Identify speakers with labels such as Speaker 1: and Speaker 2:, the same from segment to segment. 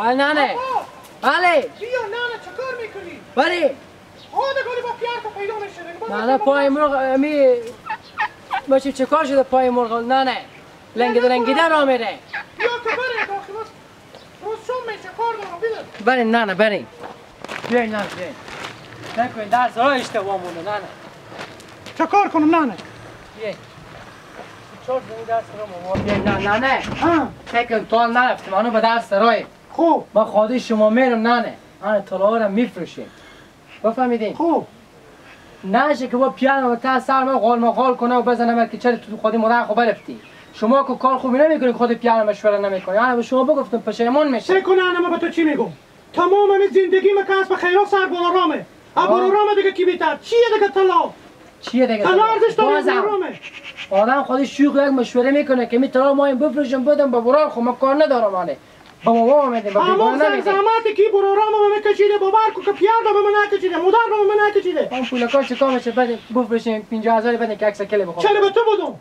Speaker 1: بله ننه. بله.
Speaker 2: بیا ننه چه کار میکنی؟
Speaker 1: بله.
Speaker 2: آدگالی با پیار تو پیدا میشه.
Speaker 1: نه نه پای مرغ امی باشیم چه کار شده پای مرغ نه نه لنگیده لنگیده را میره.
Speaker 2: بیا که بره داخل روز شام میشه کار دارم بیدر.
Speaker 1: بریم نه نه بریم. بیاین نه بیاین. نکنین درس ها اشتباه مونه نه نه.
Speaker 2: چه کار کنم نه نه.
Speaker 1: بیاین. چهار زمین درس رو بیاین نه نه نه. فکر کن تو نرفتیم منو به درس رای.
Speaker 2: خوب.
Speaker 1: ما خواهی شما میرم نه نه. من طلا رو میفروشیم. بفهمیدین؟
Speaker 2: خوب.
Speaker 1: نشه که با پیانو تا سر ما قال مقال کنه و بزنم که چرا تو خودی مدر خو برفتی. شما که کار خوبی نمیکنی خود پیانو مشوره نمیکنی. یعنی به شما بگفتم پشیمون میشه.
Speaker 2: چه کنه انا ما به تو چی میگم؟ تمام این زندگی ما که به خیرا سر بالا رامه. ابرو رامه دیگه کی بیتر؟ چیه دیگه طلا؟
Speaker 1: چیه دیگه؟
Speaker 2: طلا ارزش داره رامه.
Speaker 1: آدم خودش شوخ یک مشوره میکنه که می طلا ما این بفروشم بدم به برار خو ما کار ندارم آنه. با بابا میدیم با بیگانه نمیدیم.
Speaker 2: زحمت کی برارام به من کشیده باور کو که پیار به من نکشیده مادر به من نکشیده.
Speaker 1: اون پول کار چیکار میشه بعد بفروشیم 50000 بدین که عکس کلی بخورم.
Speaker 2: چرا به تو بدم؟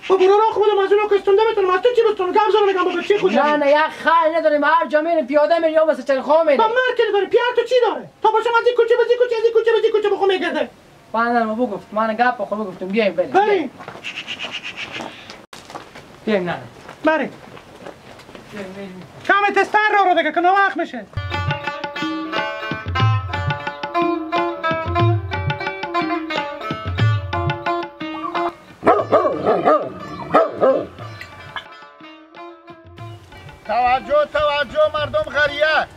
Speaker 2: با برارا خودم از اونو کستونده میتونم از تو چی بستونم گم زدم میگم بابا چی خود.
Speaker 1: نه نه یک خیر نداریم هر جا میریم پیاده میریم یا واسه چرخا میریم.
Speaker 2: با مرد داره پیار تو چی داره؟ تا باشم از این کوچه به این کوچه از این کوچه به این کوچه بخو میگرده.
Speaker 1: من ما بگفت من گپ خو بگفتم بیایم بریم.
Speaker 2: بریم.
Speaker 1: بیایم نه.
Speaker 2: بریم. کم تستر رو دیگه که نوخ میشه.
Speaker 3: توجه توجه مردم قریه،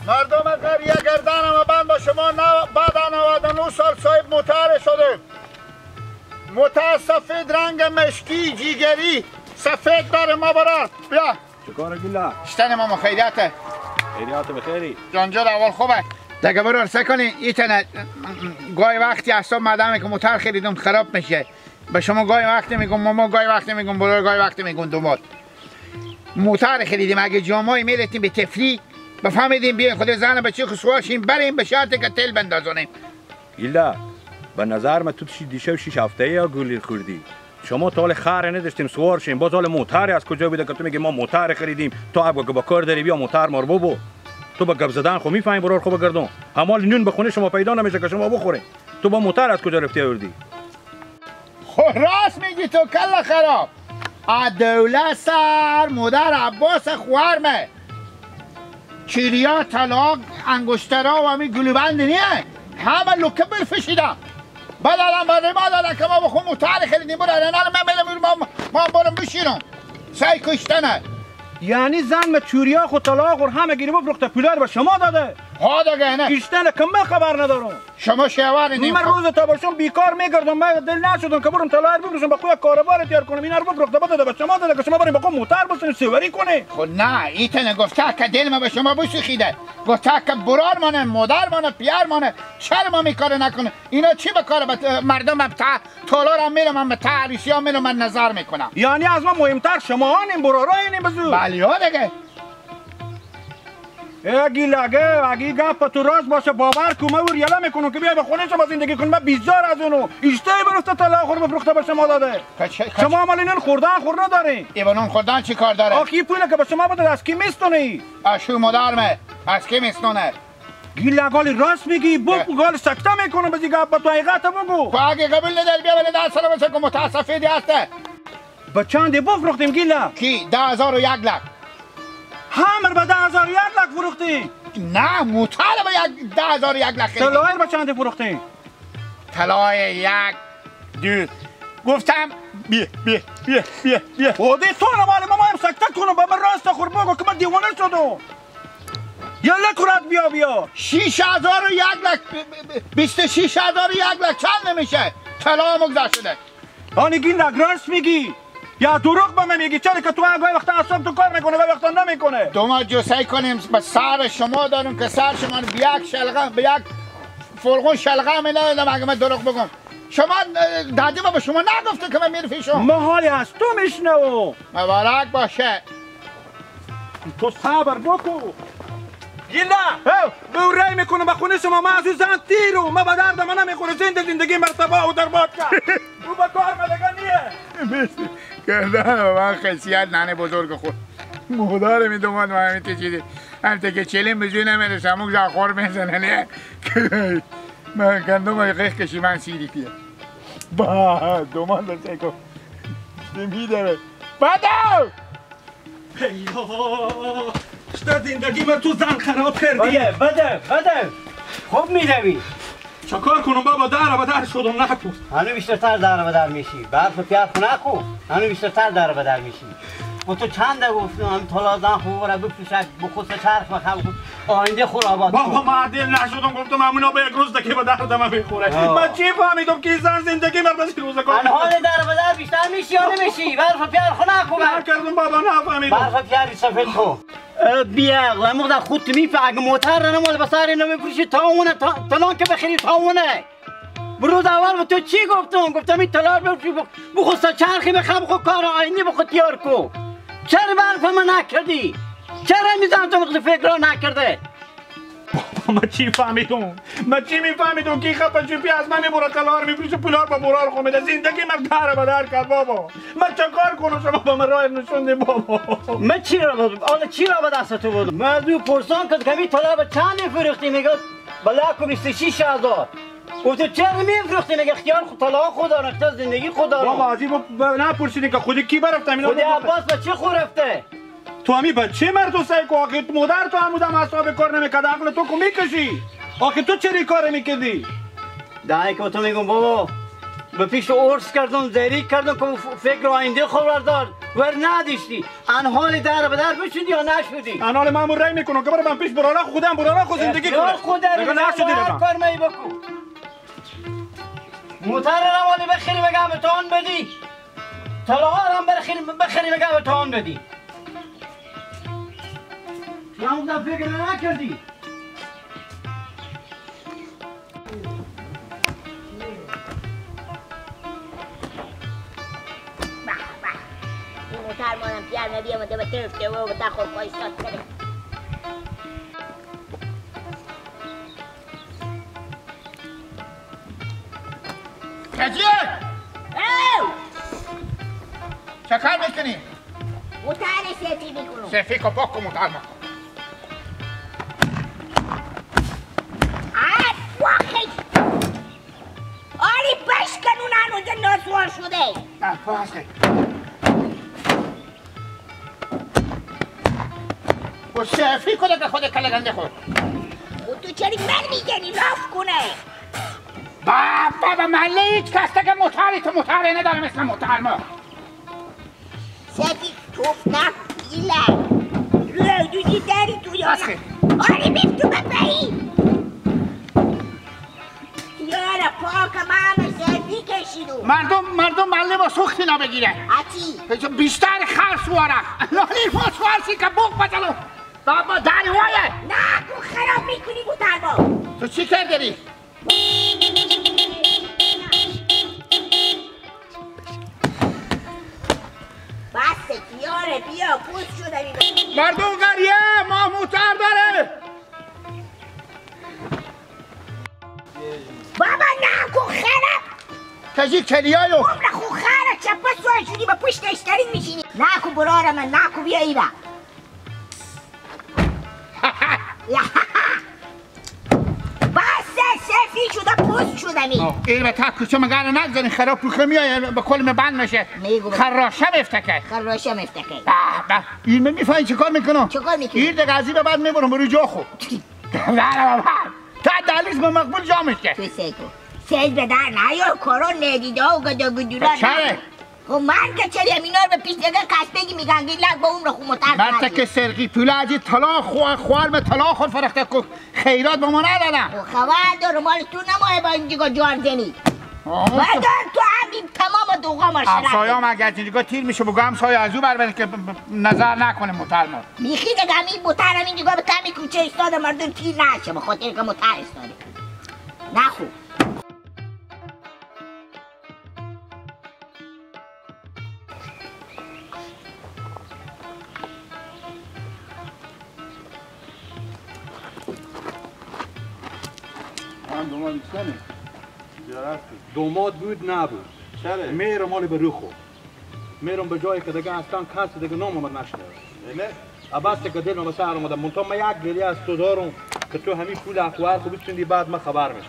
Speaker 3: مردم قریه گردنم بند با شما بعد 99 سال صاحب موتر شده. موتر سفید رنگ مشکی جیگری سفید داره ما برار. بیا
Speaker 4: چیکار گیلا؟
Speaker 3: شتن ما خیریته.
Speaker 4: خیریت بخیری.
Speaker 3: جانجور اول خوبه. دیگه برار سکنی ایتنه گاهی وقتی اصلا مادامی که موتر خریدم خراب میشه. به شما گاهی وقتی میگم ماما، گاهی وقتی میگم برار، گاهی وقتی میگم دوماد. موتر خریدیم اگه جامای میرفتیم به تفریح بفهمیدیم بیاین خود زن بچه خو سوارشیم بریم به شرطی که تل بندازونیم.
Speaker 4: گیلا به نظر من تو دیشب 6 هفته یا گولی خوردی. شما تا حال خر نداشتیم سوار شیم، باز حال موتر از کجا بیده که تو میگی ما موتر خریدیم؟ تو اب با کار داری بیا موتر مار بابا. تو با گپ زدن خو میفهمی برار خو بگردون. همال نون به خونه شما پیدا نمیشه که شما بخورین. تو با موتر از کجا رفتی آوردی؟
Speaker 3: خو راست میگی تو کله خراب. دولت سر مادر عباس خوارمه. چیریا طلاق انگشترا و همین گلوبند نیه همه لکه برفشیدم. بعد الان برای ما دادن که ما بخون موتر خریدیم. برو نه من میرم ما برم بشینم سعی کشتنه.
Speaker 4: یعنی زن به چوریا خود طلاق و همه گیری بفروخته پولا رو به شما داده.
Speaker 3: ها دیگه نه
Speaker 4: کشتنه که من خبر ندارم.
Speaker 3: شما شوار نیم.
Speaker 4: من روز تا باشم بیکار میگردم، من دل نشدم که برم طلا رو بفروشم با خود کاروبار تیار کنم. اینا رو بفروخته داده به شما داده که شما بریم با خود موتر بسنیم سواری کنه.
Speaker 3: خب نه ایتنه گفته که دل ما به شما بسوخیده. گفته که برار مانه مادر مانه پیار مانه چرا ما میکاره نکنه. اینا چی به کار مردم تا طلا رو میرم من به تعریسی ها میرم من نظر میکنم.
Speaker 4: یعنی از ما مهمتر شما هانیم برارا اینیم بزو.
Speaker 3: بله ها دیگه.
Speaker 4: اگه لگه اگه گپ تو راست باشه باور کو من یلا میکنم که بیا به خونه شما زندگی کنم. من بیزار از اونو ایشته برفته طلا خور بفروخته به شما داده. شما مال اینون خوردن خور ندارین.
Speaker 3: ایوانون خوردن چی کار داره؟
Speaker 4: آخی پوله که به شما بده از کی میستونه؟
Speaker 3: اشو مادرمه از کی میستونه؟
Speaker 4: گیلگالی راست میگی بگو گال سکته میکنم بزی گپ تو حقیقت بگو.
Speaker 3: تو اگه قبول نداری بیا ولی 10 سال واسه که متاسفیدی هسته.
Speaker 4: به چند بفروختیم گیلا؟
Speaker 3: کی 10001 لک.
Speaker 4: همر به 10001 لک فروختی؟
Speaker 3: نه موتر به 10001 لک خریدی.
Speaker 4: طلای به چند فروختی؟
Speaker 3: طلای 1 2 گفتم بیا بیا بیا بیا بیا.
Speaker 4: خودی تو نمال ما مایم سکته کنم به من راست خور بگو که من دیوانه شدم. یلا کرد بیا بیا.
Speaker 3: 6001 لک 26001 لک چند نمیشه؟ طلا مگذر شده.
Speaker 4: آنی گین راست میگی یا دروغ به من میگی؟ چرا که تو گاهی وقتا اعصاب تو کار میکنه و وقتا نمیکنه.
Speaker 3: دو ما جو کنیم به سر شما دارم که سر شما به یک شلغم به یک فرغون شلغم ندادم. اگه من دروغ بگم شما دادی ما به شما نگفته که من میرفیشم.
Speaker 4: ما حالی از تو میشنو.
Speaker 3: مبارک باشه.
Speaker 4: تو صبر بکو گیلا. به رای میکنم به خونه شما. من از زن تیرو ما به درد من نمیخوره. زندگی مرتبه و در باد کرد. او به کار ملگه نیه.
Speaker 3: گردن من خیصیت ننه بزرگ خود. مادر می دوماد ما همین چیزی هم که چلیم بزوی نمیرسه همون زخور میزنه نه من گندم قیخ کشی من سیری پیه با دوماد داشته کن میداره بدو
Speaker 2: پیدا زندگی من تو زن خراب کردی.
Speaker 5: بده بده خوب میدوی.
Speaker 2: چه کار کنم بابا؟ در به در شدم نکن.
Speaker 5: هنو بیشتر در به در میشی. برف پیار خو نکن. هنو بیشتر در به در میشی. و تو چند دفعه گفتم هم طلا زن خوب را بفروشک بخوص چرخ بخم آینده خور آباد.
Speaker 2: بابا من دل نشدم گفتم همونا به یک روز دیگه به درد من میخوره. من چی فهمیدم که زن زندگی من بس روز کار.
Speaker 5: حال در به در بیشتر میشی یا نمیشی؟ برف پیار خو نکن.
Speaker 2: نکردم بابا نفهمیدم.
Speaker 5: برف پیار سفید خو. بیا غمو خود میفه اگه موتر رو نمال بسار اینو میفروشی تا اونه تا که بخری تا اونه. بروز اول تو چی گفتم؟ گفتم این طلا رو بفروش بخوص چرخی بخم خو کار آینده بخود تیار کو. چرا برف من نکردی؟ چرا میزنم تو مقدر فکر رو نکرده؟
Speaker 2: من چی فهمیدم؟ من چی میفهمیدم که خپه چوپی از من میبره طلا رو میفروشه پولار با برار خو میده. زندگی من در به در کرد بابا. من چه کار کنم؟ شما با من راه نشوندی بابا.
Speaker 5: من چی را بودم؟ حالا چی را به دست تو بودم؟ من از او پرسان کرد که طلا به چند میفروختی؟ میگه بلاک 26,000. گفت چرا میفروختی؟ میگه اختیار خود طلا خود دارم، اختیار زندگی خود دارم.
Speaker 2: بابا از این نپرسیدی که خودی کی برفتم اینا؟
Speaker 5: خودی عباس به چه خو رفته؟
Speaker 2: تو همی بچه مرد و سعی کو آخه مادر تو همودم اعصاب کار نمیکرد عقل تو کو میکشی. آخه تو چرا کار میکردی؟
Speaker 5: دایی که تو میگم بابا به پیش اورس کردم زری کردم که فکر آینده خود بردار ور نداشتی. ان حال در به در بشدی یا نشدی؟
Speaker 2: ان حال مامور رای میکنم که برم پیش برانا خودم برانا خود زندگی کنم.
Speaker 5: خود نشدی هر کار می بکن. موتر روانی بخری بگم به تون بدی. طلاها هم بخری بگم به تون بدی. تو فکر نکردی؟
Speaker 6: به به این موتر مانم پیار نبیامده به طرف و به تخور پایستاد کنه.
Speaker 3: کجیه؟
Speaker 6: او
Speaker 3: چه کار میکنی؟
Speaker 6: موتر سفی میکنم.
Speaker 3: سفی که پاک کن موتر ما.
Speaker 6: آری بشکنون هنوز ناسوار شده.
Speaker 3: نه پاسه و سفی کنه که خود کلگنده خود.
Speaker 6: خود تو چرا من میگنی لاف کنه؟
Speaker 3: بابا محله هیچ کس که موتاری تو موتاره نداره مثل موتر ما.
Speaker 6: سفی توف نه ایله رو داری تو یا آری بیف تو بپایی یارا پاک من سفی کشیدو.
Speaker 3: مردم محله با سوختی نبگیره.
Speaker 6: اچی؟
Speaker 3: بیشتر خر سواره. لالی ما سوارسی که بوق بزنو. بابا داری وایه.
Speaker 6: نه کو خراب میکنی موتر ما.
Speaker 3: تو چی کردی؟
Speaker 6: بس یاره بیا پوست شده.
Speaker 3: مردم قریه ما موتر داره.
Speaker 6: بابا نه کو خراب
Speaker 3: کجی کلیایو
Speaker 6: عمر خو خراب چپا سوار شدی با پشت اشترین میشینی. نه کو برار من نه کو بیا ایوا. بس سفی شده پوست شده می.
Speaker 3: این به تا کوچه مگر نگذاری خراب پوخه میای به کل من بند میشه. خراشه مفتکه.
Speaker 6: خراشه مفتکه.
Speaker 3: به این من میفهمی چیکار میکنم؟
Speaker 6: چیکار میکنی؟
Speaker 3: این دیگه از این به بعد میبرم برو جا خو. تا دلیز به مقبول جا میشه.
Speaker 6: تو سیکو سیل به در نیا کارا ندیده و گدا گدورا.
Speaker 3: چرا؟
Speaker 6: خب من که چرا اینا رو به پیش دیگه کس بگی میگن گیلک با اون رو خو متر.
Speaker 3: مرد که سرقی پول از طلا خوار به طلا خود فرخته کو خیرات به ما ندادن.
Speaker 6: خب خبر دارم مال تو نمایه با این دیگه جار زنی. بردار تو همین تمام دوغا ما شرط.
Speaker 3: همسایه‌ام اگه از اینجا تیر میشه بگو همسایه از او بر که نظر نکنه موتر ما.
Speaker 6: میخی دیگه همین موتر همین دیگه به کمی کوچه ایستاده مردم تیر نشه به خاطر که موتر ایستاده. نخو.
Speaker 4: دوماد بود نبود. چرا؟ میرم مال به رو خود. میرم به جایی که دیگه اصلا کس دیگه نام آمد نشنوه. نه عباس که دل ما سر اومدم منتها ما یک گریه از تو دارم که تو همین پول اخوار خو بتوندی بعد ما خبر میشم.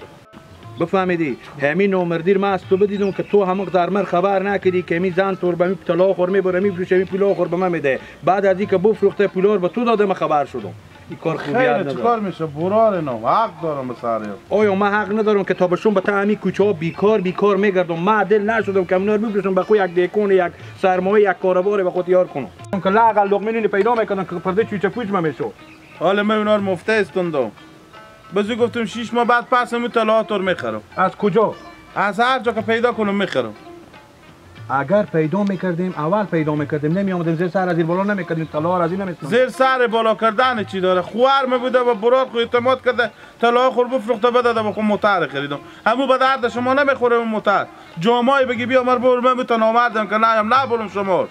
Speaker 4: بفهمیدی همین نامردی ما از تو بدیدم که تو همون در مر خبر نکردی که می زن تور به می طلا خور میبره میفروشه می پول خور به من میده. بعد از اینکه بفروخته پولار به تو داده من خبر شدم. این کار خوبی نداره.
Speaker 7: چیکار میشه برار نو حق دارم به سر.
Speaker 4: آیا من حق ندارم که تا بشون به تا همین کوچه ها بیکار بیکار میگردم؟ من دل نشدم که اونا رو بفروشم به خود یک دیکون یک سرمایه یک کاروبار به خود یار کنم. که لااقل لقمه نونی پیدا میکنم که پرده چوچه پوچ من میشو.
Speaker 7: حالا من اونا رو مفته استوندم. بزرگ گفتم 6 ماه بعد پس همون طلاها رو میخرم.
Speaker 4: از کجا؟
Speaker 7: از هر جا که پیدا کنم میخرم.
Speaker 4: اگر پیدا میکردیم اول پیدا میکردیم نمیآمدیم زیر سر از این بالا نمیکردیم طلا از این نمیستم.
Speaker 7: زیر سر بالا کردن چی داره؟ خوار می بوده و برار خو اعتماد کرده طلا خور بفروخته بده به خود موتر خریدم. همو به درد شما نمیخوره اون موتر. جامای بگی بیا مر بر من بتون آوردم که نیم نبرم شما.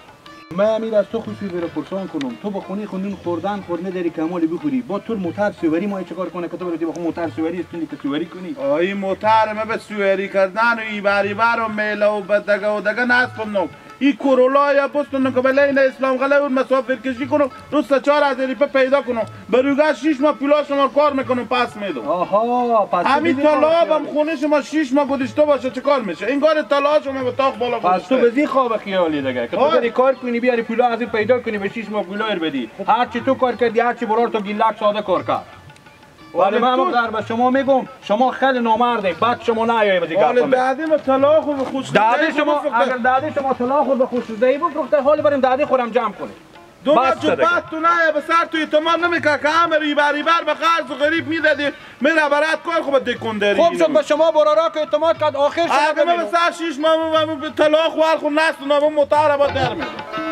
Speaker 4: من امیر از تو خوشی بره پرسان کنم تو با خونه خوندون خوردن خورنه داری کمال بخوری با تو موتر سواری ما چیکار کنه که تو برای با موتر سواری استونی که سواری کنی؟
Speaker 7: آی موتر ما به سواری کردن و ای بری بر و میله و بدگه و دگه نستم. ای کرولا یا بستون که بله اسلام غله اون مسافر کشی کنم روز 4000 روپیه پیدا کنم بروگه 6 ماه پولا شما کار میکنم پس میدم.
Speaker 4: آها پس
Speaker 7: همین طلا خونه شما 6 ماه گذاشته باشه چیکار میشه؟ این کار طلا شما به تاق بالا
Speaker 4: پس تو بزی خواب خیالی دیگه که تو بری کار کنی بیاری پولا از این پیدا کنی به 6 ماه پولا بدی. هر چی تو کار کردی هر چی برار تو گیلک ساده کار کرد. ولی من در به شما میگم شما خیلی نامرده بعد شما نیایی به دیگه.
Speaker 7: حالا بعدی ما طلا خو به خوش
Speaker 4: دادی شما اگر دادی شما طلا خو به خوش بفروخته حال بریم دادی خورم جمع کنیم.
Speaker 7: دو بعد تو نه به سر تو اعتماد نمیکرد که همه ریبر ریبر به قرض و غریب میدادی میره برات کار خوب دکونداری.
Speaker 4: خوب شد به شما برارا که اعتماد کرد آخر شد.
Speaker 7: اگه من به سر 6 ماه طلا خو خو نست نامه مطالبه در میاد.